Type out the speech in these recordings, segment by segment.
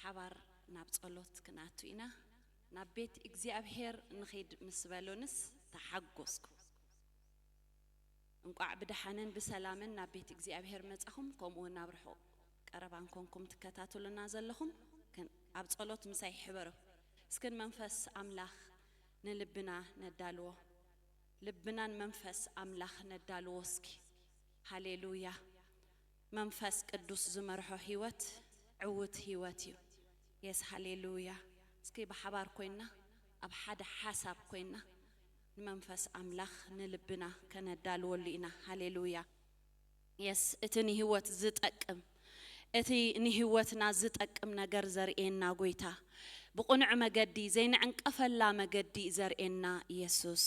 ሓባር ናብ ጸሎት ክንኣቱ ኢና። ናብ ቤት እግዚኣብሔር ንኺድ ምስ በሉንስ ተሓጎስኩ። እንቋዕ ብደሓንን ብሰላምን ናብ ቤት እግዚኣብሔር መጻኹም፣ ከምኡ እውን ናብ ርሑቕ ቀረባን ኮንኩም ትከታተሉና ዘለኹም፣ ክን-፣ ኣብ ጸሎት ምሳይ ሕበሩ። እስክን መንፈስ ኣምላኽ ንልብና ነዳልዎ። ልብናን መንፈስ ኣምላኽ ነዳልዎ እስኪ። ሃሌሉያ። መንፈስ ቅዱስ ዝመርሖ ህይወት ዕውት ህይወት እዩ። የስ፣ ሃሌሉያ። እስኪ ብሓባር ኮይና፣ ኣብ ሓደ ሓሳብ ኮይና፣ ንመንፈስ ኣምላኽ ንልብና ከነዳልወሉ ኢና። ሃሌሉያ። የስ፣ እቲ ንህይወት ዝጠቅም፣ እቲ ንህይወትና ዝጠቅም ነገር ዘርእየና ጎይታ፣ ብቕኑዕ መገዲ፣ ዘይንዕንቀፈላ መገዲ ዘርእየና ኢየሱስ፣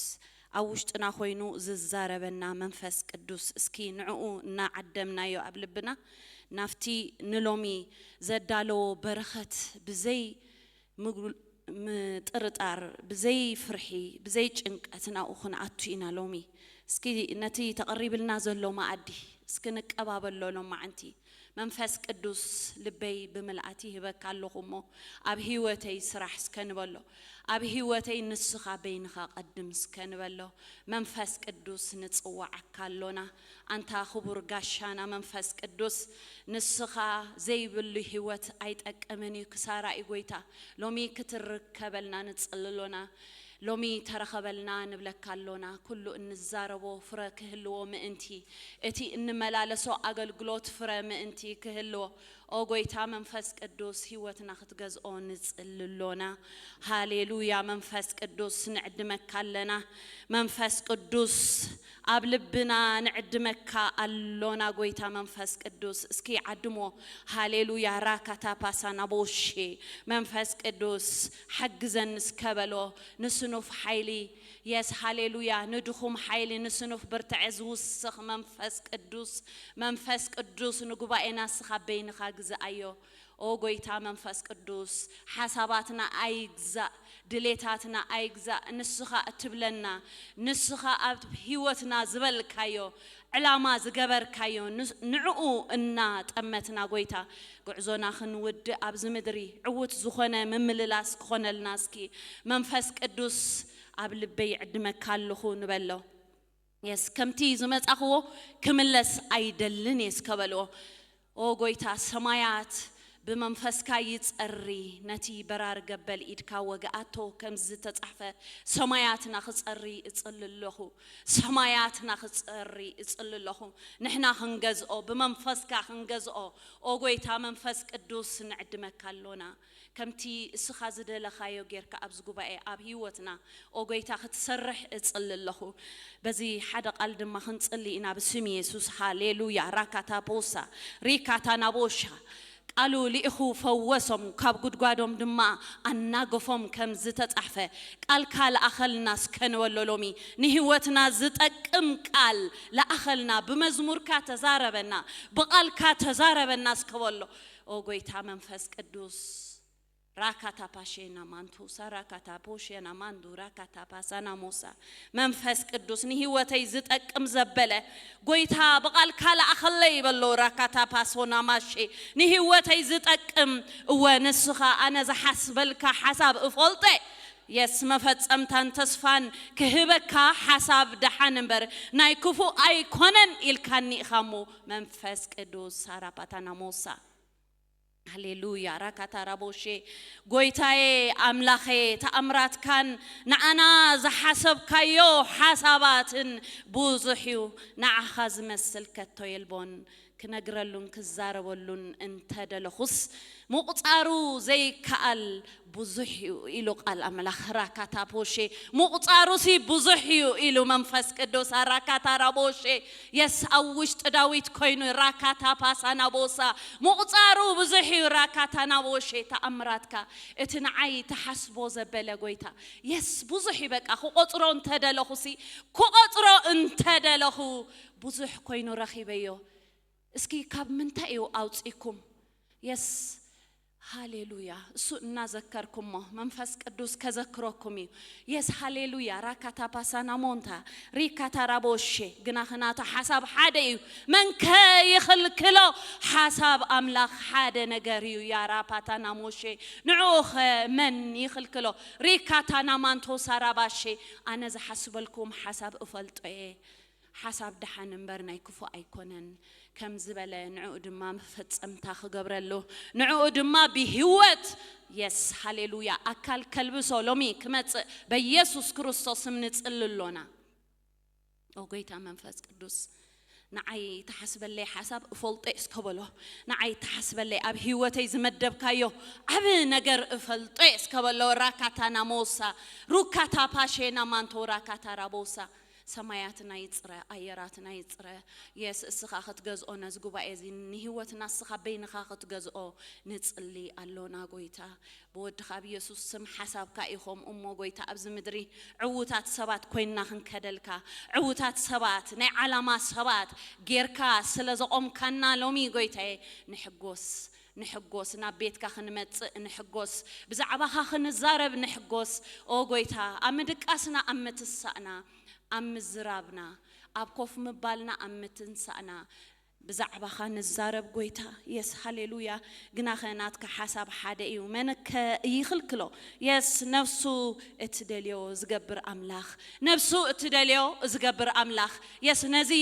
ኣብ ውሽጥና ኮይኑ ዝዛረበና መንፈስ ቅዱስ፣ እስኪ ንዕኡ እናዓደምናዮ ኣብ ልብና፣ ናብቲ ንሎሚ ዘዳለዎ በረኸት ብዘይ ምጉል-፣ ምጥርጣር፣ ብዘይ ፍርሒ፣ ብዘይ ጭንቀት ናብኡ ክንኣቱ ኢና ሎሚ። እስኪ ነቲ ተቐሪብልና ዘሎ መኣዲ እስኪ ንቀባበሎ ሎማዓንቲ። መንፈስ ቅዱስ፣ ልበይ ብምልኣት ይህበካ ኣለኹ እሞ፣ ኣብ ህይወተይ ስራሕ እስከ ንበሎ። ኣብ ህይወተይ ንስኻ በይንኻ ቀድም እስከ ንበሎ። መንፈስ ቅዱስ፣ ንጽዋዓካ ኣሎና። ኣንታ ክቡር ጋሻና መንፈስ ቅዱስ፣ ንስኻ ዘይብሉ ህይወት ኣይጠቅምን እዩ። ክሳራ እዩ ጎይታ። ሎሚ ክትርከበልና ንጽሊ ኣሎና። ሎሚ ተረኸበልና ንብለካ ኣሎና። ኩሉ እንዛረቦ ፍረ ክህልዎ ምእንቲ፣ እቲ እንመላለሶ ኣገልግሎት ፍረ ምእንቲ ክህልዎ፣ ኦ ጎይታ መንፈስ ቅዱስ፣ ህይወትና ክትገዝኦ ንጽሊ ኣሎና። ሃሌሉያ። መንፈስ ቅዱስ፣ ንዕድመካ ኣለና። መንፈስ ቅዱስ፣ ኣብ ልብና ንዕድመካ ኣሎና። ጎይታ መንፈስ ቅዱስ፣ እስኪ ዓድሞ። ሃሌሉያ። ራካታ ፓሳና ቦሼ። መንፈስ ቅዱስ፣ ሓግዘን እስከ በሎ። ንስኑፍ ሓይሊ፣ የስ፣ ሃሌሉያ። ንድኹም ሓይሊ፣ ንስኑፍ ብርትዐ ዝውስኽ መንፈስ ቅዱስ፣ መንፈስ ቅዱስ፣ ንጉባኤና እስኻ በይንኻ ግዝኣዮ። ኦ ጎይታ መንፈስ ቅዱስ፣ ሓሳባትና ኣይግዛእ፣ ድሌታትና ኣይግዛእ። ንስኻ እትብለና፣ ንስኻ ኣብ ህይወትና ዝበልካዮ፣ ዕላማ ዝገበርካዮ፣ ንስ-፣ ንዕኡ እናጠመትና፣ ጎይታ፣ ጉዕዞና ክንውድእ፣ ኣብዚ ምድሪ ዕዉት ዝኾነ ምምልላስ ክኾነልና እስኪ። መንፈስ ቅዱስ፣ ኣብ ልበይ ዕድመካ ኣለኹ ንበሎ። የስ፣ ከምቲ ዝመጻኽዎ ክምለስ ኣይደልን እየ እስከ በልዎ። ኦ ጎይታ፣ ሰማያት ብመንፈስካ ይጸሪ፣ ነቲ በራሪ ገበል ኢድካ ወግኣቶ፣ ከም ዝተጻሕፈ ሰማያትና ክጸሪ እጽሊ ኣለኹ። ሰማያትና ክጸሪ እጽሊ ኣለኹ። ንሕና ክንገዝኦ፣ ብመንፈስካ ክንገዝኦ፣ ኦ ጎይታ መንፈስ ቅዱስ፣ ንዕድመካ ኣሎና። ከምቲ እስኻ ዝደለኻዮ ጌርካ ኣብዚ ጉባኤ፣ ኣብ ህይወትና፣ ኦ ጎይታ፣ ክትሰርሕ እጽሊ ኣለኹ። በዚ ሓደ ቃል ድማ ክንጽሊ ኢና፣ ብስም የሱስ። ሃሌሉያ። ራካታ ፖሳ፣ ሪካታ ናቦሻ። ቃሉ ልኢኹ ፈወሶም፣ ካብ ጉድጓዶም ድማ ኣናገፎም፣ ከም ዝተጻሕፈ፣ ቃልካ ለኣኸልና እስከ ንበሎ ሎሚ። ንህይወትና ዝጠቅም ቃል ለኣኸልና፣ ብመዝሙርካ ተዛረበና፣ ብቃልካ ተዛረበና እስከ በሎ። ኦ ጎይታ መንፈስ ቅዱስ፣ ራካታ ፓሼና ማንቱሳ፣ ራካታ ፖሼና ማንዱ፣ ራካታ ፓሳና ሞሳ። መንፈስ ቅዱስ፣ ንህይወተይ ዝጠቅም ዘበለ ጎይታ፣ ብቃልካ ለኣኸለይ በሎ። ራካታ ፓሶና ማሼ፣ ንህይወተይ ዝጠቅም፣ እወ፣ ንስኻ ኣነ ዝሓስበልካ ሓሳብ እፈልጠ። የስ፣ መፈጸምታን ተስፋን ክህበካ ሓሳብ ደሓን እምበር ናይ ክፉእ ኣይኮነን ኢልካኒ ኢኻ እሞ። መንፈስ ቅዱስ፣ ሳራፓታና ሞሳ። ሃሌሉያ። ራካታ ራቦሼ። ጎይታዬ ኣምላኸ፣ ተኣምራትካን ንዓና ዝሓሰብካዮ ሓሳባትን ብዙሕ እዩ። ንዓኻ ዝመስል ከቶ የልቦን። ክነግረሉን ክዛረበሉን እንተደለኹስ፣ ምቑጻሩ ዘይከኣል ብዙሕ እዩ ኢሉ ቃል ኣምላኽ። ራካታ ፖሼ፣ ምቑጻሩሲ ብዙሕ እዩ ኢሉ መንፈስ ቅዱስ። ራካታ ራቦሼ፣ የስ፣ ኣብ ውሽጢ ዳዊት ኮይኑ፣ ራካታ ፓሳና ቦሳ፣ ምቑጻሩ ብዙሕ እዩ። ራካታ ናቦሼ፣ ተኣምራትካ፣ እቲ ንዓይ ተሓስቦ ዘበለ ጎይታ፣ የስ፣ ብዙሕ እዩ። በቃ፣ ክቆጽሮ እንተደለኹሲ፣ ክቆጽሮ እንተደለኹ፣ ብዙሕ ኮይኑ ረኺበዮ። እስኪ ካብ ምንታይ እዩ ኣውጺእኩም? የስ፣ ሃሌሉያ። እሱ እናዘከርኩሞ መንፈስ ቅዱስ ከዘክረኩም እዩ። የስ ሃሌሉያ። ራካታ ፓሳና ሞንታ ሪካታ ራቦሼ ግናኸ ናቱ ሓሳብ ሓደ እዩ። መን ከ ይኽልክሎ? ሓሳብ ኣምላኽ ሓደ ነገር እዩ። ያ ራፓታና ሞሼ ንዕኡ ኸ መን ይኽልክሎ? ሪካታና ማንቶሳ ራባሼ ኣነ ዝሓስበልኩም ሓሳብ እፈልጦ እየ። ሓሳብ ደሓን እምበር ናይ ክፉእ ኣይኮነን ከም ዝበለ ንዕኡ ድማ መፈጸምታ ክገብረሉ ንዕኡ ድማ ብህይወት የስ ሃሌሉያ ኣካል ከልብሶ ሎሚ ክመጽእ በኢየሱስ ክርስቶስ ስም ንጽሊ ኣሎና። ኦ ጎይታ መንፈስ ቅዱስ ንዓይ ተሓስበለይ ሓሳብ እፈልጦ እስከ በሎ። ንዓይ ተሓስበለይ ኣብ ህይወተይ ዝመደብካዮ ዓብ ነገር እፈልጦ እስከ በሎ። ራካታና ሞሳ ሩካታ ፓሼና ማንቶ ራካታ ራቦሳ ሰማያትና ይጽረ ኣየራትና ይጽረ። የስ እስኻ ክትገዝኦ ነዚ ጉባኤ እዚ ንህይወትና እስኻ በይንኻ ክትገዝኦ ንጽሊ ኣሎና ጎይታ። ብወድኻ ብየሱስ ስም ሓሳብካ ኢኹም እሞ ጎይታ ኣብዚ ምድሪ ዕዉታት ሰባት ኮይንና ክንከደልካ ዕዉታት ሰባት ናይ ዓላማ ሰባት ጌርካ ስለ ዘቖምካና ሎሚ ጎይታየ ንሕጎስ ንሕጎስ ናብ ቤትካ ክንመጽእ ንሕጎስ ብዛዕባኻ ክንዛረብ ንሕጎስ። ኦ ጎይታ ኣብ ምድቃስና ኣብ ምትሳእና ኣብ ምዝራብና ኣብ ኮፍ ምባልና ኣብ ምትንሳእና ብዛዕባኻ ንዛረብ ጎይታ። የስ ሃሌሉያ። ግናኸ ናትካ ሓሳብ ሓደ እዩ። መን ከ ይኽልክሎ? የስ ነፍሱ እትደልዮ ዝገብር ኣምላኽ ነፍሱ እትደልዮ ዝገብር ኣምላኽ የስ ነዚ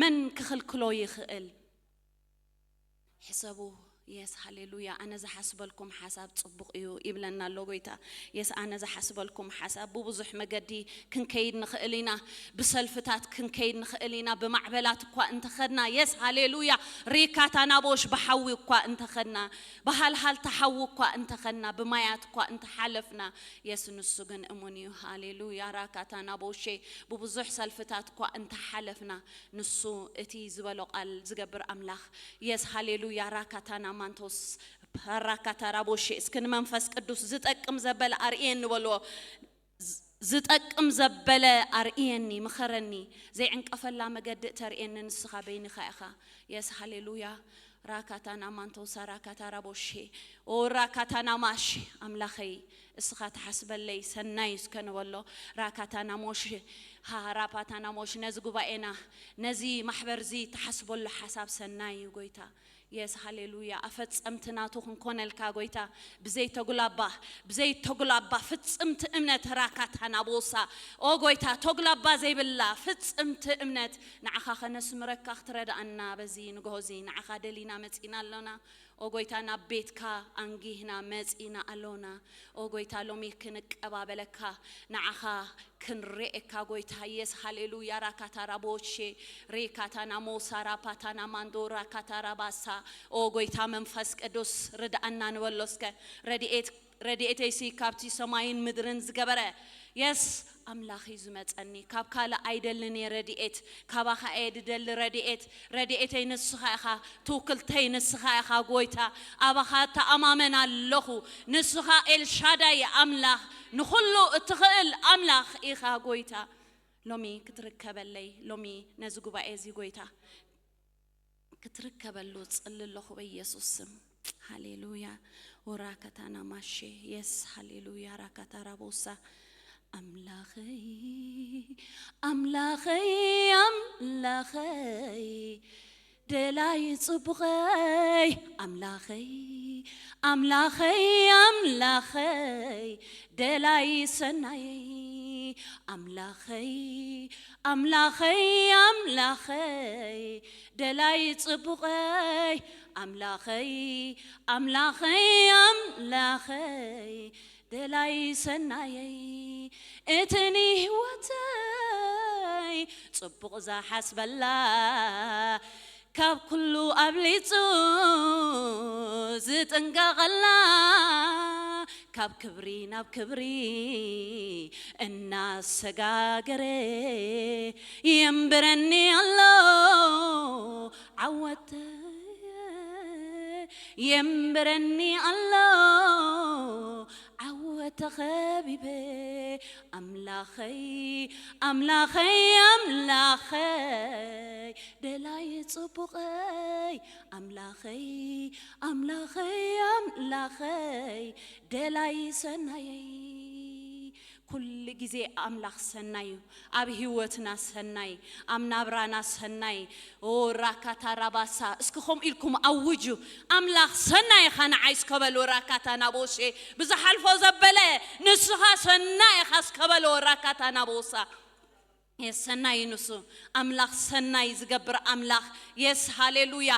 መን ክኽልክሎ ይኽእል? ሕሰቡ። የስ ሃሌሉያ። ኣነ ዝሓስበልኩም ሓሳብ ጽቡቕ እዩ ይብለና ኣሎ ጎይታ። የስ ኣነ ዝሓስበልኩም ሓሳብ ብብዙሕ መገዲ ክንከይድ ንኽእል ኢና። ብሰልፍታት ክንከይድ ንኽእል ኢና። ብማዕበላት እኳ እንተኸድና የስ ሃሌሉያ። ሪካታ ናቦሽ ብሓዊ እኳ እንተኸድና ብሃልሃልታ ሓዊ እኳ እንተኸድና ብማያት እኳ እንተሓለፍና የስ ንሱ ግን እሙን እዩ። ሃሌሉያ። ራካታ ናቦሼ ብብዙሕ ሰልፍታት እኳ እንተሓለፍና ንሱ እቲ ዝበሎ ቃል ዝገብር ኣምላኽ። የስ ሃሌሉያ። ራካታና ማንቶስ ራካታ ራቦሼ እስኪ ንመንፈስ ቅዱስ ዝጠቅም ዘበለ ኣርእየኒ በልዎ። ዝ- ዝጠቅም ዘበለ ኣርእየኒ ምኸረኒ። ዘይዕንቀፈላ መገዲ እተርእየኒ ንስኻ በይንኻ ኢኻ። የስ ሃሌሉያ። ራካታና ማንቶሳ ራካታ ራቦሼ ኦ ራካታና ማሽ ኣምላኸይ እስኻ ትሓስበለይ ሰናይ እስከ ንበሎ። ራካታና ሞሽ ሃራፓታና ሞሽ ነዚ ጉባኤና ነዚ ማሕበር እዚ ትሓስበሉ ሓሳብ ሰናይ እዩ ጎይታ። የስ ሃሌሉያ። ኣፈጸምቲ ናቱ ክንኮነልካ ጎይታ። ብዘይ ተጉላባ ብዘይ ተጉላባ ፍጽምቲ እምነት ራካታና ቦሳ ኦ ጎይታ ተጉላባ ዘይብላ ፍጽምቲ እምነት ንዓኻ ከነስምረካ ክትረዳኣና በዚ ንግሆ እዚ ንዓኻ ደሊና መጺና ኣሎና። ኦ ጎይታ ናብ ቤትካ ኣንጊህና መጺና ኣሎና። ኦ ጎይታ ሎሚ ክንቀባበለካ ንዓኻ ክንሬኤካ ጎይታ የስ ሃሌሉያ። ራካታ ራቦሼ ሬካታ ናሞሳ ራፓታ ናማንዶ ራካታ ራባሳ ኦ ጎይታ መንፈስ ቅዱስ ርድኣና ንበሎ እስከ ረድኤት ረድኤተይሲ ካብቲ ሰማይን ምድርን ዝገበረ የስ ኣምላኽ እዩ ዝመጸኒ። ካብ ካልእ ኣይደልን እየ ረድኤት፣ ካባኻ እየ ድደሊ ረድኤት። ረድኤተይ ንስኻ ኢኻ፣ ትውክልተይ ንስኻ ኢኻ ጎይታ። ኣባኻ እተኣማመን ኣለኹ። ንስኻ ኤልሻዳይ ኣምላኽ፣ ንኹሉ እትኽእል ኣምላኽ ኢኻ ጎይታ። ሎሚ ክትርከበለይ፣ ሎሚ ነዚ ጉባኤ እዚ ጎይታ ክትርከበሉ ጽሊ ኣለኹ በኢየሱስ ስም። ሃሌሉያ። ወራካታና ማሼ የስ ሃሌሉያ። ራካታ ራቦሳ ኣምላኸይ ኣምላኸይ ኣምላኸይ ደላይ ጽቡቐይ ኣምላኸይ ኣምላኸይ ኣምላኸይ ደላይ ሰናየይ ኣምላኸይ ኣምላኸይ ኣምላኸይ ደላይ ጽቡቐይ ኣምላኸይ ኣምላኸይ ኣምላኸይ ደላይ ሰናየይ እቲ ንህይወተይ ጽቡቕ ዝሓስበላ ካብ ኩሉ ኣብሊጹ ዝጥንቀቐላ ካብ ክብሪ ናብ ክብሪ እናሰጋገረ የንብረኒ ኣሎ ዓወተ የንብረኒ ኣሎ ዓወተ ኸቢበ ኣምላኸይ ኣምላኸይ ኣምላኸይ ደላይ ጽቡቐይ ኣምላኸይ ኣምላኸይ ኣምላኸይ ደላይ ሰናየይ። ኩሉ ግዜ ኣምላኽ ሰናይ እዩ። ኣብ ህይወትና ሰናይ፣ ኣብ ናብራና ሰናይ። ኦ ራካታ ራባሳ፣ እስኪ ከምኡ ኢልኩም ኣውጁ። ኣምላኽ ሰናይ ኢኻ ንዓይ እስከ በሉ። ራካታ ናቦሼ፣ ብዝሓልፎ ዘበለ ንስኻ ሰናይ ኢኻ እስከ በሉ። ራካታ ናቦሳ፣ የስ ሰናይ ንሱ። ኣምላኽ ሰናይ ዝገብር ኣምላኽ። የስ ሃሌሉያ።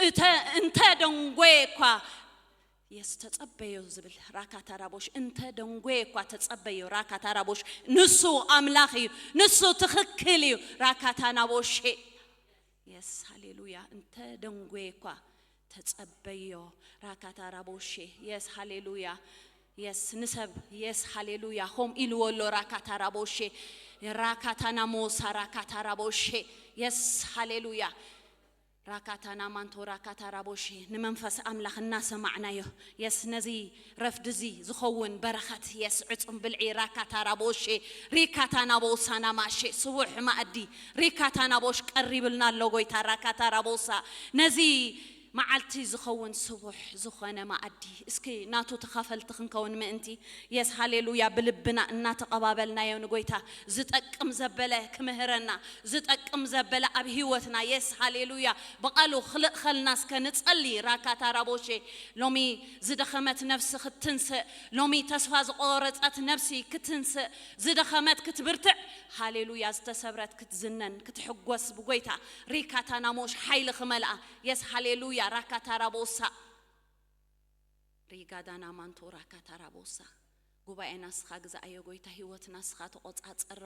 እተ እንተ ደንጎየ እኳ የስ ተጸበዮ ዝብል። ራካታ ራቦሽ፣ እንተ ደንጎየ እኳ ተጸበዮ። ራካታ ራቦሽ፣ ንሱ ኣምላኽ እዩ። ንሱ ትኽክል እዩ። ራካታ ናቦሼ፣ የስ ሃሌሉያ። እንተ ደንጎየ እኳ ተጸበዮ። ራካታ ራቦሼ፣ የስ ሃሌሉያ። የስ ንሰብ፣ የስ ሃሌሉያ። ሆም ኢልዎ ኣሎ። ራካታ ራቦሼ፣ ራካታ ናሞሳ ራካታ ራቦሼ፣ የስ ሃሌሉያ። ራካታ ናማንቶ ራካታ ራቦሼ፣ ንመንፈስ ኣምላኽ እናሰማዕናዮ። የስ ነዚ ረፍድዚ ዝኸውን በረኸት። የስ ዕጹም ብልዒ ራካታ ራቦሼ፣ ሪካታ ናቦሳ ናማሼ፣ ስቡሕ ማእዲ ሪካታ ናቦሽ ቀሪብልና ኣሎ ጎይታ። ራካታ ራቦሳ፣ ነዚ መዓልቲ ዝኸውን ስቡሕ ዝኾነ ማእዲ እስኪ ናቱ ተኻፈልቲ ክንከውን ምእንቲ። የስ ሃሌሉያ። ብልብና እናተቐባበልናዮ ንጎይታ ዝጠቅም ዘበለ ክምህረና፣ ዝጠቅም ዘበለ ኣብ ህይወትና። የስ ሃሌሉያ። ብቓሉ ክልእኸልና እስከ ንጸሊ። ራካታ ራቦሼ፣ ሎሚ ዝደኸመት ነፍሲ ክትንስእ፣ ሎሚ ተስፋ ዝቆረጸት ነፍሲ ክትንስእ፣ ዝደኸመት ክትብርትዕ፣ ሃሌሉያ፣ ዝተሰብረት ክትዝነን ክትሕጎስ ብጎይታ። ሪካታ ናሞሽ ሓይሊ ክመልኣ። የስ ሃሌሉያ። ራካታ ራቦሳ፣ ሪጋዳና ማንቶ ራካታ ራቦሳ። ጉባኤና እስኻ ግዛኣዮ ጎይታ፣ ህይወትና እስኻ ተቆጻጸሮ።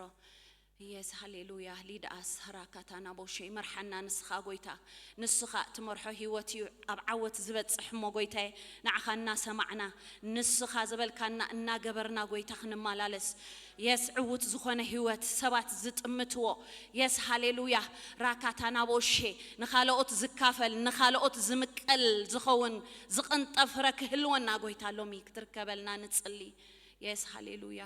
የስ ሃሌሉያ። ሊድኣስ ራካታ ናቦሼ፣ መርሓና ንስኻ ጎይታ። ንስኻ እትመርሖ ህይወት እዩ ኣብ ዓወት ዝበጽሕ እሞ ጎይታዬ፣ ንዓኻ እናሰማዕና፣ ንስኻ ዝበልካና እናገበርና ጎይታ ክንመላለስ። የስ ዕዉት ዝኾነ ህይወት ሰባት ዝጥምትዎ። የስ ሃሌሉያ። ራካታ ናቦሼ፣ ንኻልኦት ዝካፈል፣ ንኻልኦት ዝምቀል ዝኸውን ዝቕንጠብ ፍረ ክህልወና ጎይታ ሎሚ ክትርከበልና ንጽሊ። የስ ሃሌሉያ።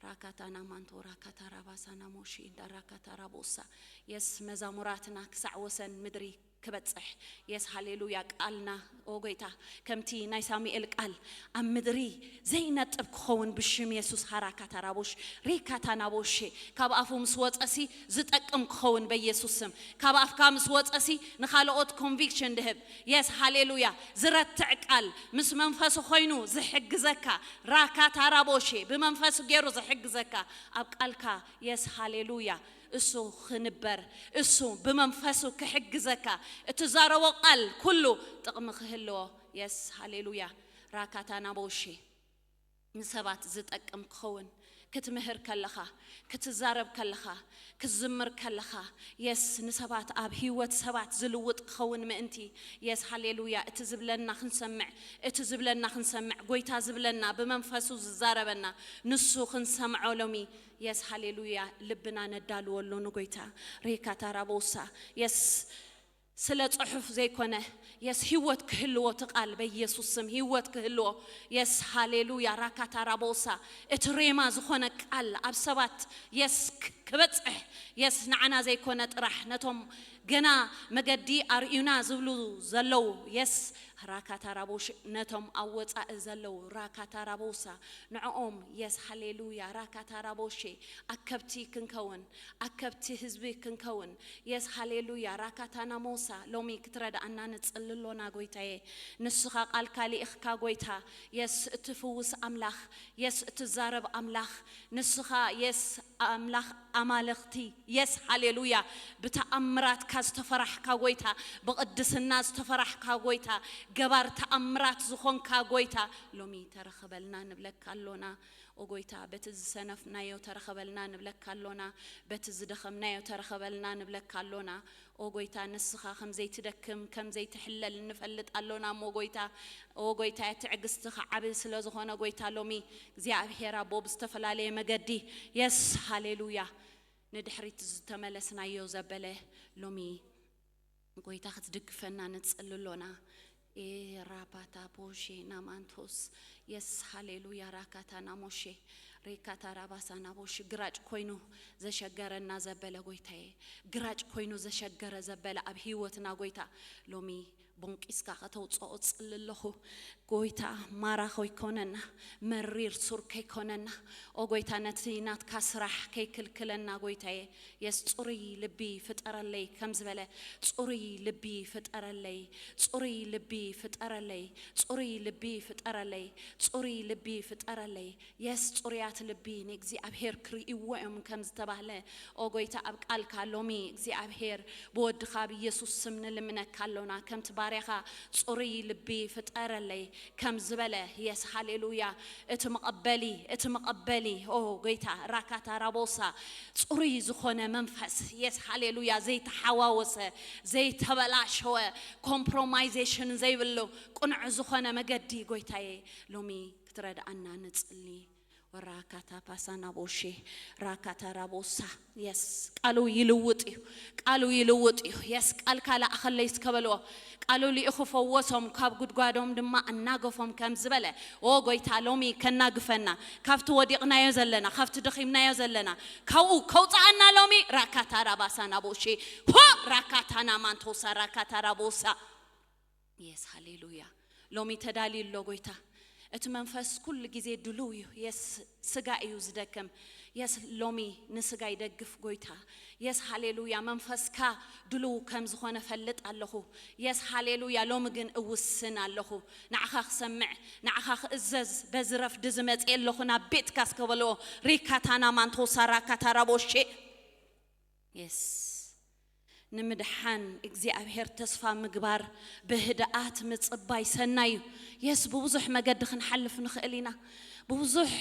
ራካታ ናማንቶ ራካታ ራባሳ ናሞሺ እንዳ ራካታ ራቦሳ። የስ መዛሙራትና ክሳዕ ወሰን ምድሪ ክበጽሕ። የስ ሃሌሉያ። ቃልና ኦ ጎይታ፣ ከምቲ ናይ ሳሙኤል ቃል ኣብ ምድሪ ዘይነጥብ ክኸውን ብሽም የሱስ። ሃራካታ ራቦሽ ሪካታ ናቦሼ፣ ካብ ኣፉ ምስ ወጸሲ ዝጠቅም ክኸውን በየሱስ ስም። ካብ ኣፍካ ምስ ወጸሲ ንኻልኦት ኮንቪክሽን ድህብ። የስ ሃሌሉያ። ዝረትዕ ቃል ምስ መንፈሱ ኮይኑ ዝሕግዘካ፣ ራካታ ራቦሼ፣ ብመንፈሱ ገይሩ ዝሕግዘካ ኣብ ቃልካ። የስ ሃሌሉያ። እሱ ክንበር፣ እሱ ብመንፈሱ ክሕግዘካ፣ እትዛረቦ ቃል ኩሉ ጥቕሚ ክህልዎ። የስ ሃሌሉያ። ራካታ ናቦሼ፣ ንሰባት ዝጠቅም ክኸውን ክትምህር ከለኻ፣ ክትዛረብ ከለኻ፣ ክትዝምር ከለኻ፣ የስ ንሰባት ኣብ ህይወት ሰባት ዝልውጥ ክኸውን ምእንቲ። የስ ሃሌሉያ። እቲ ዝብለና ክንሰምዕ፣ እቲ ዝብለና ክንሰምዕ፣ ጎይታ ዝብለና ብመንፈሱ ዝዛረበና ንሱ ክንሰምዖ ሎሚ። የስ ሃሌሉያ። ልብና ነዳልወሉ ንጎይታ። ሬካታ ራቦሳ። የስ ስለ ጽሑፍ ዘይኮነ፣ የስ ህይወት ክህልዎ እቲ ቃል በኢየሱስ ስም ህይወት ክህልዎ። የስ ሃሌሉያ። ራካታ ራቦሳ። እቲ ሬማ ዝኾነ ቃል ኣብ ሰባት የስ ክ- ክበጽሕ። የስ ንዓና ዘይኮነ ጥራሕ ነቶም ገና መገዲ ኣርእዩና ዝብሉ ዘለዉ። የስ ራካታ ራቦሽ ነቶም ኣብ ወጻኢ ዘለዉ። ራካታ ራቦሳ ንዕኦም። የስ ሃሌሉያ። ራካታ ራቦሼ ኣከብቲ ክንከውን፣ ኣከብቲ ህዝቢ ክንከውን። የስ ሃሌሉያ። ራካታ ናሞሳ ሎሚ ክትረድኣና ንጽሊ ኣሎና ጎይታዬ። ንስኻ ቃልካ ልኢኽካ ጎይታ። የስ እትፍውስ ኣምላኽ፣ የስ እትዛረብ ኣምላኽ፣ ንስኻ የስ ኣምላኽ ኣማልኽቲ። የስ ሃሌሉያ። ብተኣምራትካ ዝተፈራሕካ ጎይታ፣ ብቕድስና ዝተፈራሕካ ጎይታ፣ ገባር ተኣምራት ዝኾንካ ጎይታ፣ ሎሚ ተረኸበልና ንብለካ ኣሎና። ኦ ጎይታ፣ በቲ ዝሰነፍናዮ ተረኸበልና ንብለካ ኣሎና። በቲ ዝደኸምናዮ ተረኸበልና ንብለካ ኣሎና። ኦ ጎይታ፣ ንስኻ ከም ዘይትደክም ከም ዘይትሕለል ንፈልጥ ኣሎና እሞ ጎይታ፣ ኦ ጎይታ፣ ትዕግስትኻ ዓቢ ስለ ዝኾነ ጎይታ፣ ሎሚ እግዚኣብሔር ኣቦ ብዝተፈላለየ መገዲ የስ ሃሌሉያ ንድሕሪት ዝተመለስናዮ ዘበለ ሎሚ ጎይታ ክትድግፈና ንጽሊ ኣሎና። ኤ ራባታ ቦሼ ናማንቶስ። የስ ሃሌሉያ። ራካታ ናሞሼ። ሬካታራባሳ ናቦሺ ግራጭ ኮይኑ ዘሸገረና ዘበለ ጎይታዬ፣ ግራጭ ኮይኑ ዘሸገረ ዘበለ ኣብ ህይወትና ጎይታ ሎሚ ቦንቂስካ ከተውፅኦ እፅሊ ኣለኹ። ጎይታ ማራ ከይኮነና፣ መሪር ሱር ከይኮነና፣ ኦ ጎይታ ነቲ ናትካ ስራሕ ከይክልክለና ጎይታዬ፣ የስ ጽሩይ ልቢ ፍጠረለይ ከም ዝበለ፣ ጽሩይ ልቢ ፍጠረለይ፣ ጽሩይ ልቢ ፍጠረለይ፣ ጽሩይ ልቢ ፍጠረለይ፣ ጽሩይ ልቢ ፍጠረለይ። የስ ጽሩያት ልቢ ንእግዚኣብሔር ክርእይዎ እዮም ከም ዝተባህለ፣ ኦ ጎይታ ኣብ ቃልካ ሎሚ እግዚኣብሔር ብወድኻ ብኢየሱስ ስም ንልምነካ ኣሎና። ከምቲ ባርያኻ ጽሩይ ልቢ ፍጠረለይ ከም ዝበለ፣ የስ ሃሌሉያ። እቲ መቐበሊ፣ እቲ መቐበሊ፣ ኦ ጎይታ ራካታ ራቦሳ ጽሩይ ዝኾነ መንፈስ፣ የስ ሃሌሉያ፣ ዘይተሓዋወሰ፣ ዘይተበላሸወ፣ ኮምፕሮማይዜሽን ዘይብሉ ቅኑዕ ዝኾነ መገዲ ጎይታዬ ሎሚ ክትረድኣና ንጽሊ። ወራካታ ፓሳና ቦሼ ራካታ ራቦሳ። የስ ቃሉ ይልውጥ እዩ። ቃሉ ይልውጥ እዩ። የስ ቃልካ ላእኸለይ እስከ በልዎ። ቃሉ ልኢኹ ፈወሶም፣ ካብ ጉድጓዶም ድማ ኣናገፎም ከም ዝበለ፣ ኦ ጎይታ ሎሚ ከናግፈና፣ ካብቲ ወዲቕናዮ ዘለና፣ ካብቲ ደኺምናዮ ዘለና ካብኡ ከውፅኣና ሎሚ። ራካታ ራባሳ ናቦሼ ሆ ራካታና ማንቶሳ ራካታ ራቦሳ። የስ ሃሌሉያ። ሎሚ ተዳልዩ ኣሎ ጎይታ። እቲ መንፈስ ኩሉ ግዜ ድሉው እዩ። የስ ስጋ እዩ ዝደክም። የስ ሎሚ ንስጋ ይደግፍ ጎይታ። የስ ሃሌሉያ። መንፈስካ ድሉው ከም ዝኾነ ፈልጥ ኣለኹ። የስ ሃሌሉያ። ሎሚ ግን እውስን ኣለኹ። ንዓኻ ክሰምዕ፣ ንዓኻ ክእዘዝ፣ በዚ ረፍዲ ዝመጽእ ኣለኹ ናብ ቤትካ እስከ በልዎ። ሪካታና ማንቶሳ ራካታ ራቦሼ። የስ ንምድሓን እግዚኣብሔር ተስፋ ምግባር፣ ብህድኣት ምጽባይ ሰናይ እዩ። የስ ብብዙሕ መገዲ ክንሓልፍ ንኽእል ኢና። ብብዙሕ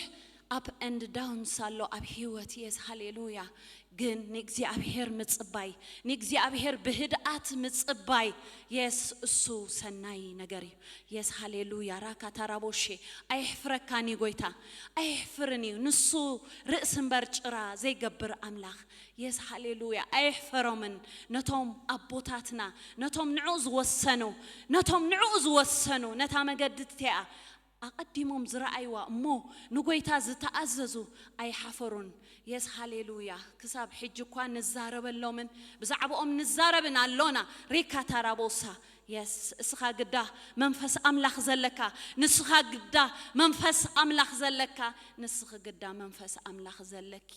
up and downs ኣሎ ኣብ ህይወት። የስ ሃሌሉያ። ግን ንእግዚኣብሔር ምጽባይ፣ ንእግዚኣብሔር ብህድኣት ምጽባይ፣ የስ እሱ ሰናይ ነገር እዩ። የስ ሃሌሉያ። ራካ ታራቦሼ። ኣየሕፍረካን እዩ ጎይታ፣ ኣየሕፍርን እዩ። ንሱ ርእሲ እምበር ጭራ ዘይገብር ኣምላኽ። የስ ሃሌሉያ። ኣየሕፈሮምን ነቶም ኣቦታትና፣ ነቶም ንዕኡ ዝወሰኑ፣ ነቶም ንዕኡ ዝወሰኑ፣ ነታ መገዲ እቲኣ ኣቐዲሞም ዝረኣይዋ እሞ ንጎይታ ዝተኣዘዙ ኣይሓፈሩን። የስ ሃሌሉያ። ክሳብ ሕጂ እኳ ንዛረበሎምን ብዛዕባኦም ንዛረብን ኣሎና። ሪካ ታራቦሳ። የስ እስኻ ግዳ መንፈስ ኣምላኽ ዘለካ፣ ንስኻ ግዳ መንፈስ ኣምላኽ ዘለካ፣ ንስኺ ግዳ መንፈስ ኣምላኽ ዘለኪ።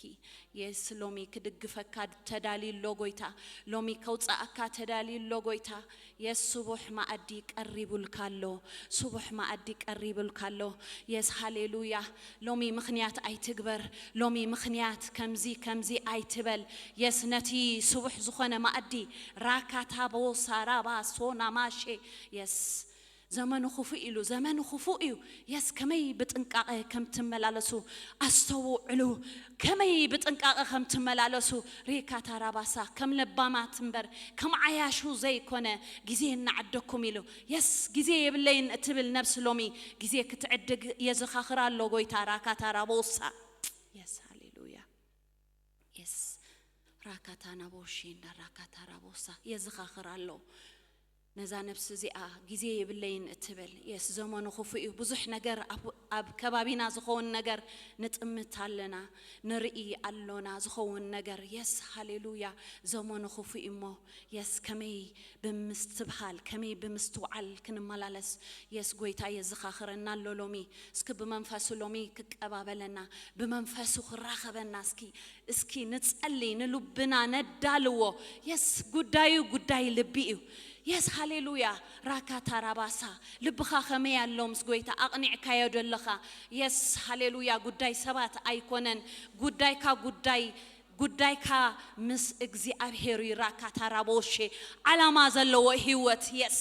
የስ ሎሚ ክድግፈካ ተዳልዩ ኣሎ ጎይታ። ሎሚ ከውፅኣካ ተዳልዩ ኣሎ ጎይታ። የስ ስቡሕ መኣዲ ቀሪቡልካ ኣሎ። ስቡሕ መኣዲ ቀሪቡልካ ኣሎ። የስ ሃሌሉያ። ሎሚ ምኽንያት ኣይትግበር። ሎሚ ምኽንያት ከምዚ ከምዚ ኣይትበል። የስ ነቲ ስቡሕ ዝኾነ መኣዲ ራካታቦ ሳራባ ሶናማሼ። የስ ዘመኑ ክፉእ ኢሉ፣ ዘመኑ ክፉእ እዩ። የስ ከመይ ብጥንቃቐ ከም ትመላለሱ ኣስተውዕሉ። ከመይ ብጥንቃቐ ከም ትመላለሱ ሪካ ታራባሳ ከም ለባማት እምበር ከም ዓያሹ ዘይኮነ ግዜ እናዓደኩም ኢሉ። የስ ግዜ የብለይን እትብል ነብሲ ሎሚ ግዜ ክትዕድግ የዘኻኽራ ኣሎ ጎይታ። ራካ ታራቦሳ። የስ ሃሌሉያ። የስ ራካታ ናቦሺ እንዳ ራካታ ራቦሳ የዘኻኽር ኣሎ። ነዛ ነብሲ እዚኣ ግዜ የብለይን እትብል። የስ ዘመኑ ክፉእ እዩ። ብዙሕ ነገር ኣብ፣ ኣብ ከባቢና ዝኸውን ነገር ንጥምት ኣለና፣ ንርኢ ኣሎና ዝኸውን ነገር። የስ ሃሌሉያ። ዘመኑ ክፉእ እዩ እሞ የስ ከመይ ብምስትብሃል፣ ከመይ ብምስትውዓል ክንመላለስ የስ ጎይታ የዘኻኽረና ኣሎ ሎሚ። እስኪ ብመንፈሱ ሎሚ ክቀባበለና፣ ብመንፈሱ ክራኸበና እስኪ፣ እስኪ ንጸሊ፣ ንልብና ነዳልዎ። የስ ጉዳዩ ጉዳይ ልቢ እዩ። የስ ሃሌሉያ። ራካ ታራባሳ። ልብኻ ከመይ ኣሎ ምስ ጎይታ ኣቕኒዕካዮ ደለኻ? የስ ሃሌሉያ። ጉዳይ ሰባት ኣይኮነን። ጉዳይካ ጉዳይ፣ ጉዳይካ ምስ እግዚኣብሔር እዩ። ራካ ታራቦሼ። ዓላማ ዘለዎ ህይወት። የስ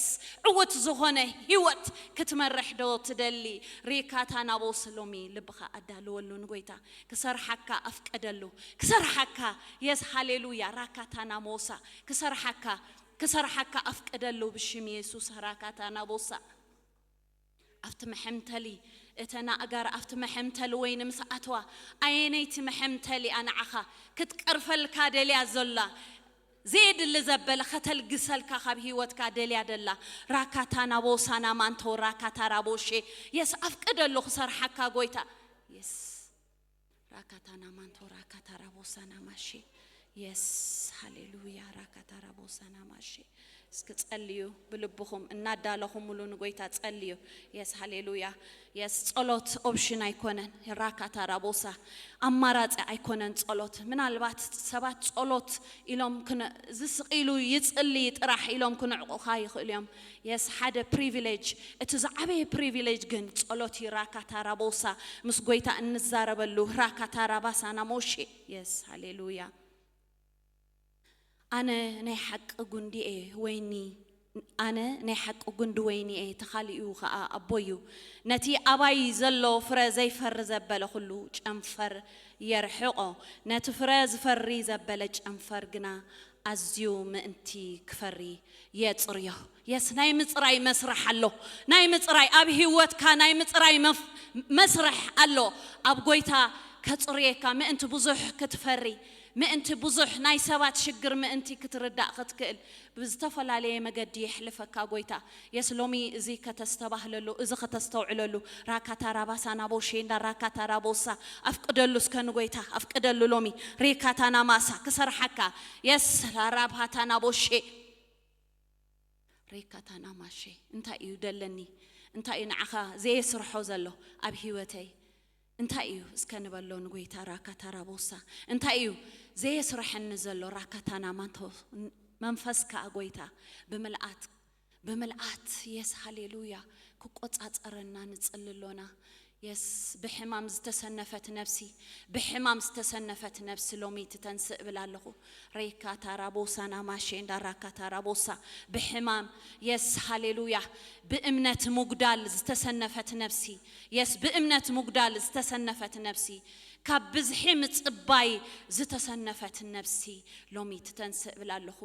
ዕውት ዝኾነ ህይወት ክትመርሕ ዶ ትደሊ? ሪካ ታናቦስ ሎሚ ልብኻ ኣዳልወሉ ንጎይታ። ክሰርሓካ ኣፍቀደሉ። ክሰርሓካ። የስ ሃሌሉያ። ራካታ ናሞሳ። ክሰርሓካ። ክሰርሓካ ኣፍቀደሉ ብሽም የሱስ። ራካታ ናቦሳ። ኣብቲ መሐምተሊ እተን ኣእጋር ኣብቲ መሐምተሊ ወይኒ ምስ ኣተዋ፣ ኣየነይቲ መሐምተሊ እያ ንዓኻ ክትቀርፈልካ ደልያ ዘላ? ዘየድሊ ዘበለ ከተልግሰልካ ካብ ህይወትካ ደልያ ደላ? ራካታ ናቦሳ ናማንቶ ራካታ ራቦሼ። የስ ኣፍቅደሉ ክሰርሓካ ጎይታ። የስ ራካታና ማንቶ ራካታራ ቦሳና ማሼ። የስ፣ ሃሌሉያ። ራካታራ ቦሳና ማሼ። እስኪ ጸልዩ ብልብኹም እናዳለኹምሉ ንጎይታ ጸልዩ። የስ፣ ሃሌሉያ። የስ፣ ጸሎት ኦፕሽን ኣይኮነን። ራካታራ ቦሳ፣ ኣማራጺ ኣይኮነን ጸሎት። ምናልባት ሰባት ጸሎት ኢሎም ክነ- ዝስቕ ኢሉ ይጽሊ ጥራሕ ኢሎም ክንዕቑኻ ይኽእሉ እዮም። የስ፣ ሓደ ፕሪቪሌጅ፣ እቲ ዝዓበየ ፕሪቪሌጅ ግን ጸሎት እዩ። ራካታራ ቦሳ፣ ምስ ጎይታ እንዛረበሉ። ራካታራ ባሳና ሞሼ። የስ፣ ሃሌሉያ። ኣነ ናይ ሓቂ ጉንዲ እየ፣ ወይኒ ኣነ ናይ ሓቂ ጉንዲ ወይኒ እየ፣ ተኻሊኡ ኸኣ ኣቦይ እዩ። ነቲ ኣባይ ዘሎ ፍረ ዘይፈሪ ዘበለ ኹሉ ጨንፈር የርሕቖ፣ ነቲ ፍረ ዝፈሪ ዘበለ ጨንፈር ግና ኣዝዩ ምእንቲ ክፈሪ የጽርዮ። የስ፣ ናይ ምጽራይ መስርሕ ኣሎ። ናይ ምጽራይ፣ ኣብ ህይወትካ ናይ ምጽራይ መፍ- መስርሕ ኣሎ። ኣብ ጎይታ ከጽርየካ ምእንቲ ብዙሕ ክትፈሪ፣ ምእንቲ ብዙሕ ናይ ሰባት ሽግር ምእንቲ ክትርዳእ ክትክእል ብዝተፈላለየ መገዲ የሕልፈካ ጎይታ። የስ፣ ሎሚ እዚ ከተስተባህለሉ፣ እዚ ከተስተውዕለሉ፣ ራካታ ራባሳ ናቦሼ እንዳ ራካታ ራቦሳ፣ ኣፍቅደሉ እስከ ንጎይታ ኣፍቅደሉ። ሎሚ ሬካታና ማሳ ክሰርሓካ። የስ፣ ራራብሃታ ናቦሼ ሬካታና ማሼ። እንታይ እዩ ደለኒ? እንታይ እዩ ንዓኻ ዘየስርሖ ዘሎ ኣብ ህይወተይ? እንታይ እዩ እስከ ንበሎ ንጎይታ። ራካታ ራቦሳ፣ እንታይ እዩ ዘየስርሐኒ ዘሎ? ራካታና ማንቶ፣ መንፈስካ ጎይታ ብምልኣት፣ ብምልኣት፣ የስ፣ ሃሌሉያ፣ ክቆጻጸረና ንጽሊ ኣሎና። የስ፣ ብሕማም ዝተሰነፈት ነፍሲ፣ ብሕማም ዝተሰነፈት ነፍሲ ሎሚ ትተንስእ እብል ኣለኹ። ሬካ ታራቦሳ ናማሼ እንዳ ራካ ታራቦሳ፣ ብሕማም፣ የስ፣ ሃሌሉያ፣ ብእምነት ሙጉዳል ዝተሰነፈት ነፍሲ፣ የስ፣ ብእምነት ሙጉዳል ዝተሰነፈት ነፍሲ፣ ካብ ብዝሒ ምጽባይ ዝተሰነፈት ነፍሲ ሎሚ ትተንስእ እብል ኣለኹ።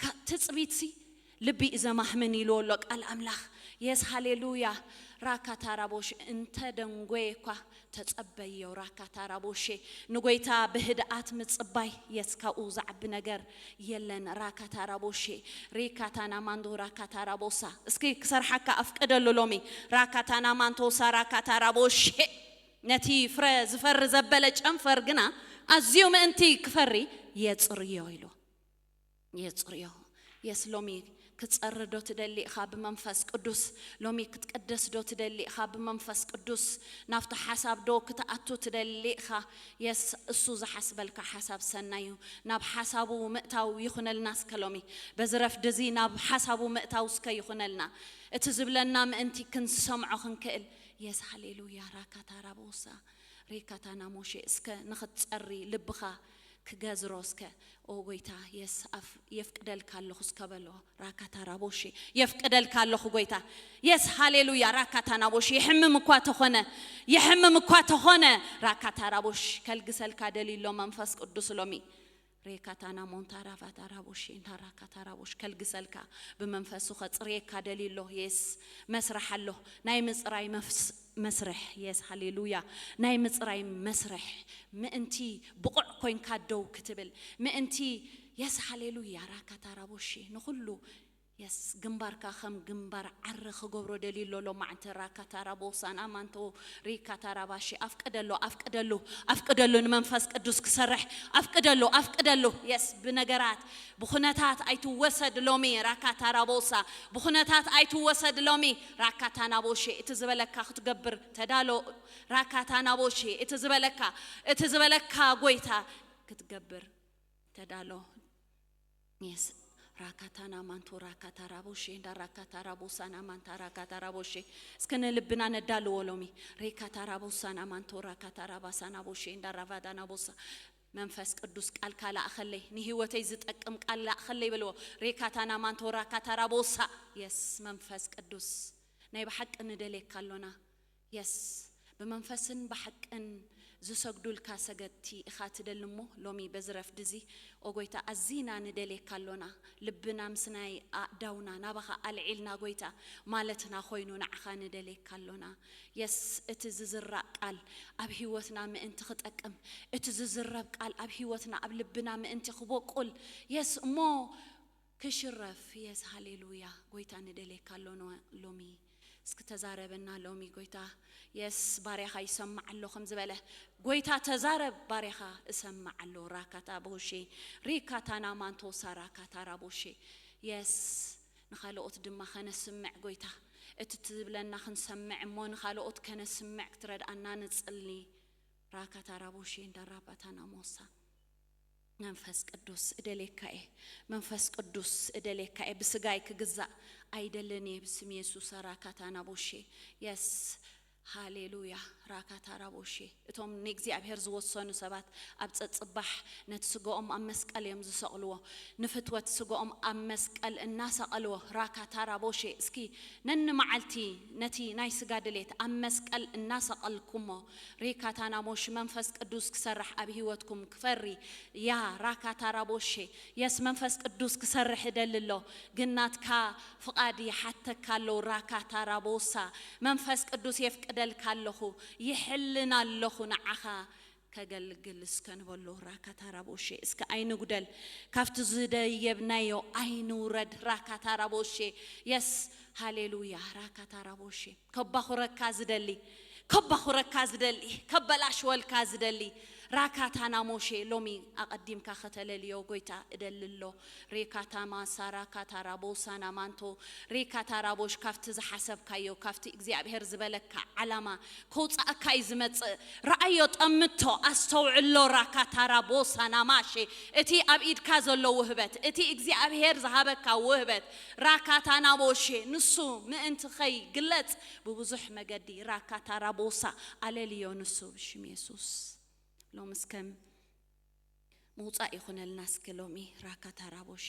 ካ- ትጽቢትሲ ልቢ እዩ ዘማህምን ኢልዎ ኣሎ ቃል ኣምላኽ። የስ፣ ሃሌሉያ። ራካ ታራቦሽ እንተ ደንጎየ እኳ ተጸበዮ። ራካ ታራቦሼ፣ ንጎይታ ብህድኣት ምጽባይ፣ የስ፣ ካብኡ ዝዓቢ ነገር የለን። ራካ ታራቦሼ፣ ሪካ ታናማንዶ ራካ ታራቦሳ። እስኪ ክሰርሓካ ኣፍቅደሉ ሎሚ። ራካ ታናማንቶሳ ራካ ታራቦሼ፣ ነቲ ፍረ ዝፈሪ ዘበለ ጨንፈር ግና ኣዝዩ ምእንቲ ክፈሪ የጽርዮ ኢሉ። የጽርዮ። የስ፣ ሎሚ ክትጸሪ ዶ ትደሊ ኢኻ ብመንፈስ ቅዱስ? ሎሚ ክትቅደስ ዶ ትደሊ ኢኻ ብመንፈስ ቅዱስ? ናብቲ ሓሳብ ዶ ክትኣቱ ትደሊ ኢኻ? የስ፣ እሱ ዝሓስበልካ ሓሳብ ሰናይ እዩ። ናብ ሓሳቡ ምእታው ይኹነልና እስከ ሎሚ። በዚ ረፍዲ እዚ ናብ ሓሳቡ ምእታው እስከ ይኹነልና። እቲ ዝብለና ምእንቲ ክንሰምዖ ክንክእል። የስ፣ ሃሌሉያ። ራካ ታራቦሳ፣ ሬካ ታናሞሼ፣ እስከ ንኽትጸሪ ልብኻ ክገዝሮ እስከ። ኦ ጎይታ፣ የስ፣ ኣፍ-፣ የፍቅደልካ ኣለኹ እስከ በሎ። ራካ ታራቦሼ፣ የፍቅደልካ ኣለኹ ጎይታ። የስ፣ ሃሌሉያ። ራካ ታናቦሼ፣ ይሕምም እኳ ተኾነ፣ ይሕምም እኳ ተኾነ፣ ራካ ታራቦሽ፣ ከልግሰልካ ደልዩ ኣሎ መንፈስ ቅዱስ ሎሚ። ሬካ ታና ሞንታ ራቫ ታራቦሼ፣ እንታ ራካ ታራቦሽ፣ ከልግሰልካ፣ ብመንፈሱ ከጽርየካ ደልዩ ኣሎ። የስ፣ መስርሕ ኣሎ። ናይ ምጽራይ መፍስ-፣ መስርሕ። የስ፣ ሃሌሉያ። ናይ ምጽራይ መስርሕ። ምእንቲ ብቑዕ ኮይንካ ደው ክትብል። ምእንቲ፣ የስ፣ ሃሌሉያ። ራካ ታራቦሼ፣ ንኹሉ፣ የስ፣ ግንባርካ ከም ግንባር ዓረ ክገብሮ ደልዩ ኣሎ ሎማዓንቲ። ራካ ታራቦሳ ናማንቶ ሪካ ታራባሼ፣ ኣፍቅደሉ፣ ኣፍቅደሉ፣ ኣፍቅደሉ ንመንፈስ ቅዱስ ክሰርሕ። ኣፍቅደሉ፣ ኣፍቅደሉ። የስ፣ ብነገራት፣ ብኹነታት ኣይትወሰድ ሎሚ። ራካ ታራቦሳ፣ ብኹነታት ኣይትወሰድ ሎሚ። ራካ ታናቦሼ፣ እቲ ዝበለካ ክትገብር ተዳሎ። ራካ ታናቦሼ፣ እቲ ዝበለካ፣ እቲ ዝበለካ ጎይታ ክትገብር ተዳሎ። የስ፣ ራካ ታናማንቶ ራካ ታራቦሼ፣ እንዳ ራካ ታራቦሳ ናማንታ ራካ ታራቦሼ። እስከ ንልብና ነዳልዎ ሎሚ። ሬካ ታራቦሳ ናማንቶ ራካ ታራባሳ ናቦሼ፣ እንዳ ራቫዳ ናቦሳ። መንፈስ ቅዱስ ቃልካ ላእኸለይ፣ ንህይወተይ ዝጠቅም ቃል ላእኸለይ በልዎ። ሬካ ታናማንቶ ራካ ታራቦሳ። የስ፣ መንፈስ ቅዱስ፣ ናይ ብሓቂ ንደልየካ ኣሎና። የስ፣ ብመንፈስን ብሓቅን ዝሰግዱልካ ሰገድቲ ኢኻ ትደሊ እሞ፣ ሎሚ በዚ ረፍዲ እዚ፣ ኦ ጎይታ፣ ኣዚና ንደልየካ ኣሎና። ልብና ምስ ናይ ኣእዳውና ናባኻ ኣልዒልና፣ ጎይታ፣ ማለትና ኮይኑ ንዓኻ ንደልየካ ኣሎና። የስ፣ እቲ ዝዝራእ ቃል ኣብ ህይወትና ምእንቲ ክጠቅም፣ እቲ ዝዝረብ ቃል ኣብ ህይወትና፣ ኣብ ልብና ምእንቲ ክቦቁል፣ የስ፣ እሞ ክሽረፍ። የስ፣ ሃሌሉያ። ጎይታ፣ ንደልየካ ኣሎና ሎሚ። እስኪ ተዛረበና ሎሚ ጎይታ። የስ፣ ባርያኻ ይሰምዕ ኣሎ ከም ዝበለ፣ ጎይታ ተዛረብ፣ ባርያኻ እሰምዕ ኣሎ። ራካታ ቦሼ ሪካታና ማንቶሳ ራካታ ራቦሼ። የስ፣ ንኻልኦት ድማ ከነስምዕ ጎይታ፣ እቲ ትብለና ክንሰምዕ እሞ ንኻልኦት ከነስምዕ ክትረድኣና ንጽሊ። ራካታ ራቦሼ እንዳራባታና ሞሳ። መንፈስ ቅዱስ እደሌካ እየ። መንፈስ ቅዱስ እደሌካ እየ። ብስጋይ ክግዛእ ኣይደልን እየ። ብስም የሱስ ራካታና ቦሼ። የስ፣ ሃሌሉያ። ራካታ ራቦሼ። እቶም ንእግዚኣብሔር ዝወሰኑ ሰባት ኣብ ጸጽባሕ ነቲ ስጋኦም ኣብ መስቀል እዮም ዝሰቕልዎ። ንፍትወት ስጋኦም ኣብ መስቀል እናሰቐልዎ። ራካታ ራቦሼ። እስኪ ነኒ መዓልቲ ነቲ ናይ ስጋ ድሌት ኣብ መስቀል እናሰቐልኩሞ። ሪካታና ሞሽ መንፈስ ቅዱስ ክሰርሕ ኣብ ህይወትኩም ክፈሪ። ያ ራካታ ራቦሼ። የስ መንፈስ ቅዱስ ክሰርሕ እደሊ ኣሎ። ግን ናትካ ፍቓድ ይሓተካ ኣሎ። ራካታ ራቦሳ። መንፈስ ቅዱስ የፍቅደልካ ኣለኹ። ይሕልን ኣለኹ ንዓኻ ከገልግል እስከ ንበሎ። ራካታ ራቦሼ። እስከ ኣይንጉደል ካብቲ ዝደየብናዮ ኣይንውረድ። ራካታ ራቦሼ። የስ ሃሌሉያ። ራካታ ራቦሼ። ከባኹረካ ዝደሊ፣ ከባኹረካ ዝደሊ፣ ከበላሽወልካ ዝደሊ። ራካታና ሞሼ። ሎሚ ኣቐዲምካ ከተለልዮ ጎይታ እደሊ ኣሎ። ሬካታ ማሳ ራካታ ራቦሳና ማንቶ። ሬካታ ራቦሽ። ካብቲ ዝሓሰብካዮ፣ ካብቲ እግዚኣብሔር ዝበለካ ዓላማ ከውጻእካ እዩ ዝመጽእ። ረኣዮ፣ ጠምቶ፣ ኣስተውዕሎ። ራካታ ራቦሳና ማሼ። እቲ ኣብ ኢድካ ዘሎ ውህበት፣ እቲ እግዚኣብሔር ዝሃበካ ውህበት፣ ራካታ ናቦሼ፣ ንሱ ምእንቲ ኸይግለጽ ብብዙሕ መገዲ። ራካታ ራቦሳ። ኣለልዮ ንሱ ብሽም የሱስ። ሎምስ ከም ምውጻእ ይኹነልና እስከ ሎሚ። ራካታ ራቦሼ።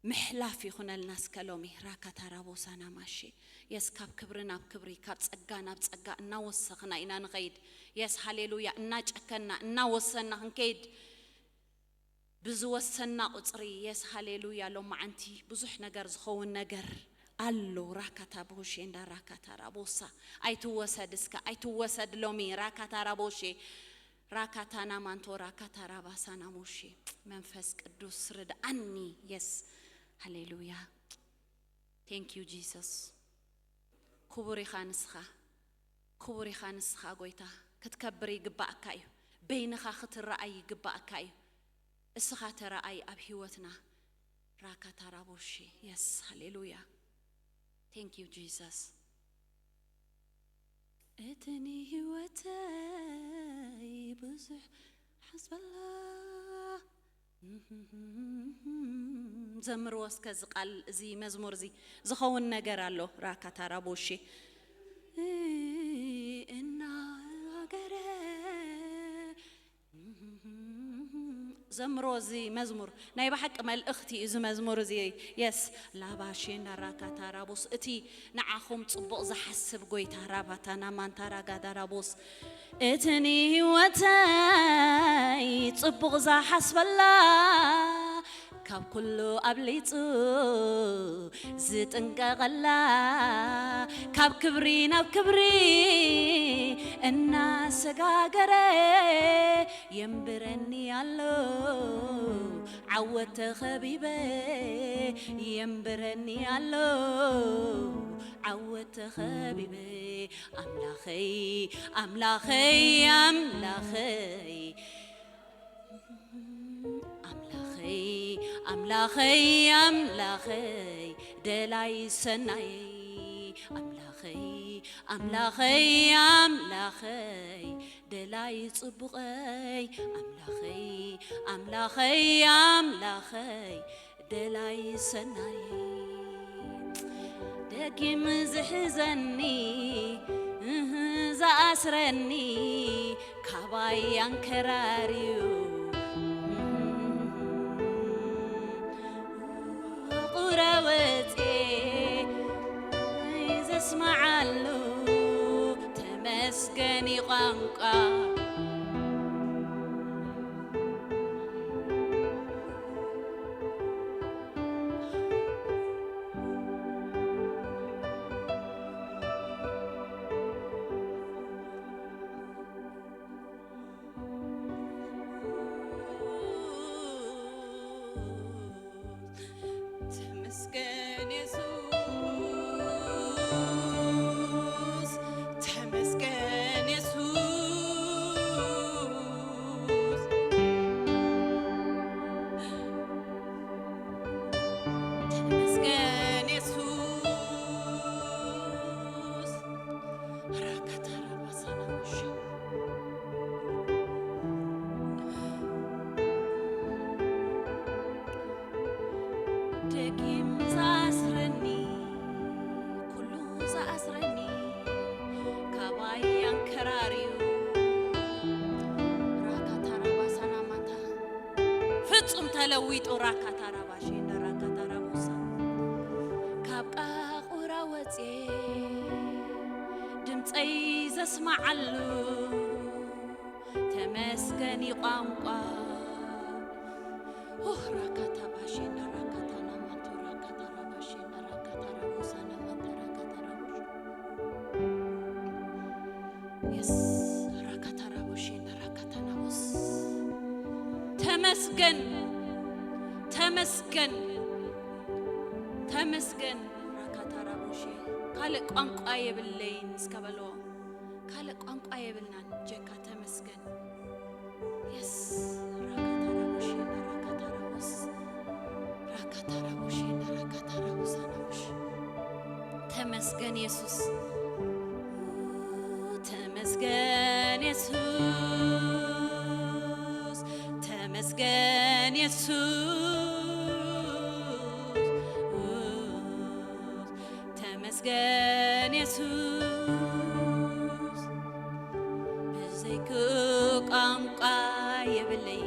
ምሕላፍ ይኹነልና እስከ ሎሚ። ራካታ ራቦሳና ማሼ። የስ፣ ካብ ክብሪ ናብ ክብሪ፣ ካብ ጸጋ ናብ ጸጋ እናወሰኽና ኢና ንኸይድ። የስ ሃሌሉያ። እናጨከና እናወሰና ክንከይድ ብዝወሰና ቁጽሪ። የስ ሃሌሉያ። ሎማዓንቲ ብዙሕ ነገር ዝኸውን ነገር ኣሎ። ራካታ ቦሼ እንዳ ራካታ ራቦሳ። ኣይትወሰድ እስከ ኣይትወሰድ ሎሚ። ራካታ ራቦሼ። ራካታና ማንቶ ራካታ ራባሳና ሞሼ። መንፈስ ቅዱስ ርድኣኒ። የስ ሃሌሉያ። Thank you Jesus። ክቡር ኢኻ ንስኻ። ክቡር ኢኻ ንስኻ ጎይታ። ክትከብር ይግባኣካ እዩ። በይንኻ ክትረኣይ ይግባኣካ እዩ። እስኻ ተረኣይ ኣብ ህይወትና። ራካታ ራቦሼ። የስ ሃሌሉያ። Thank you Jesus። እቲ ንህይወተይ ብዙሕ ሓስበላ። ዘምርዎ እስከ እዚ ቃል፣ እዚ መዝሙር እዚ ዝኸውን ነገር ኣሎ። ራካታ ራቦሼ። እናገረ ዘምሮ እዚ መዝሙር ናይ ብሓቂ መልእኽቲ እዩ። እዚ መዝሙር እዚ የስ ላባሼ እንዳ ራካታ ራቦስ። እቲ ንዓኹም ጽቡቕ ዝሓስብ ጎይታ። ራባታና ማንታ ራጋዳ ራቦስ። እቲ ንህይወተይ ጽቡቕ ዝሓስበላ፣ ካብ ኩሉ ኣብሊጹ ዝጥንቀቐላ፣ ካብ ክብሪ ናብ ክብሪ እናሰጋገረ የንብረኒ ኣሎ። ዓወት ተኸቢበ የንብረኒ ኣሎ። ዓወት ተኸቢበ ኣምላኸይ፣ ኣምላኸይ፣ ኣምላኸይ። ኣምላኸይ፣ ኣምላኸይ፣ ኣምላኸይ፣ ደላይ ሰናይ። ኣምላኸይ፣ ኣምላኸይ፣ ኣምላኸይ፣ ደላይ ጽቡቐይ። ኣምላኸይ፣ ኣምላኸይ፣ ኣምላኸይ፣ ደላይ ሰናይ። ደጊም ዝሕዘኒ፣ እህ፣ ዝኣስረኒ፣ ካባይ ኣንከራርዩ። ቁረ ወፅኤ ዘስምዓሉ፣ ተመስገን ቋንቋ። ተመስገን የሱስ። ተለዊጡ ራካታራባሽ እንዳ ራካታራቦሳ ካብ ቃቑራ ወፅየ ድምፀይ ዘስማዓሉ ተመስገን ቋንቋ ራካታባሽ እንዳ ራካታናማንቶ ራካታራባሽ እንዳ ራካታራቦሳ ናማንቶ ራካታራቦሽ የስ ራካታራቦሽ እንዳ ራካታናቦስ ተመስገን ተመስገን ተመስገን ራካታራቦሽ ካልእ ቋንቋ የብለይን እስከ በሎ ካልእ ቋንቋ የብልናን ጀካ ተመስገን የስ ራካታራቦሽ እንዳ ራካታራቦስ ራካታራቦሽ እንዳ ራካታራቦስ ኣናቦሽ ተመስገን የሱስ ተመስገን የሱስ ተመስገን የሱስ ተመስገን የሱስ ብዘይክ ቋንቋ የብለይ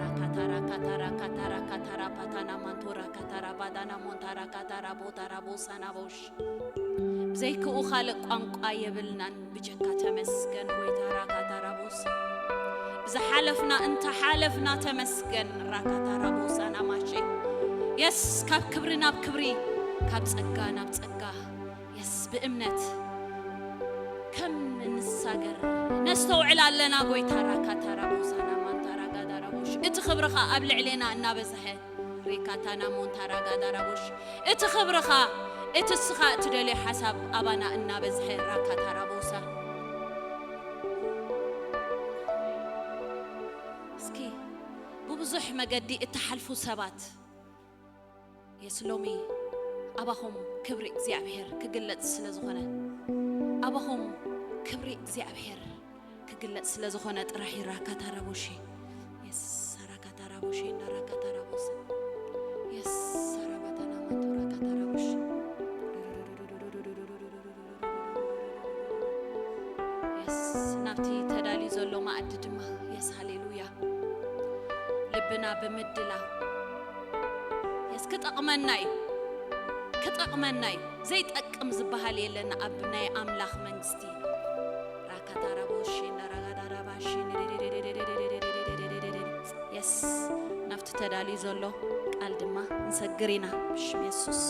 ራካታ ራካታ ራካታ ራካታ ራፓታና ማንቶ ራካታ ራባዳና ሞንታ ራካታ ራቦታ ራቦሳና ቦሽ ብዘይክኡ ካልእ ቋንቋ የብልናን ብጀካ ተመስገን ጎይታ ራካታ ራቦስ ብዝሓለፍና እንተ ሓለፍና ተመስገን ራካታ ራቦሳና ማሼ የስ ካብ ክብሪ ናብ ክብሪ ካብ ጸጋ ናብ ጸጋ የስ ብእምነት ከም እንሳገር ነስተውዕል ኣለና ጎይታ ራካታ ራቦሳና ማንታ ራጋዳ ራቦሽ እቲ ክብርኻ ኣብ ልዕሌና እናበዝሐ ሬካታና ሞንታ ራጋዳ ራቦሽ እቲ ክብርኻ እቲ ስኻ እትደልዮ ሓሳብ ኣባና እናበዝሐ ራካታ ራቦሳ እስኪ ብብዙሕ መገዲ እትሓልፉ ሰባት የስ ሎሚ ኣባኹም ክብሪ እግዚኣብሔር ክግለጽ ስለ ዝኾነ ኣባኹም ክብሪ እግዚኣብሔር ክግለጽ ስለ ዝኾነ ጥራሕ ይራካ ታራቦሺ የስ ሳራካ ታራቦሺ እንዳራካ ታራቦስ የስ ሳራባታና ማንቶ ራካ ታራቦሺ የስ ናብቲ ተዳልዩ ዘሎ ማኣዲ ድማ የስ ሃሌሉያ ልብና ብምድላ የስ ክጠቕመና እዩ ክጠቕመና እዩ ዘይጠቅም ዝበሃል የለን ኣብ ናይ ኣምላኽ መንግስቲ ራካታራቦሽ እንዳራጋዳራባሽ የስ ናብቲ ተዳልዩ ዘሎ ቃል ድማ ንሰግር ኢና ብሽም የሱስ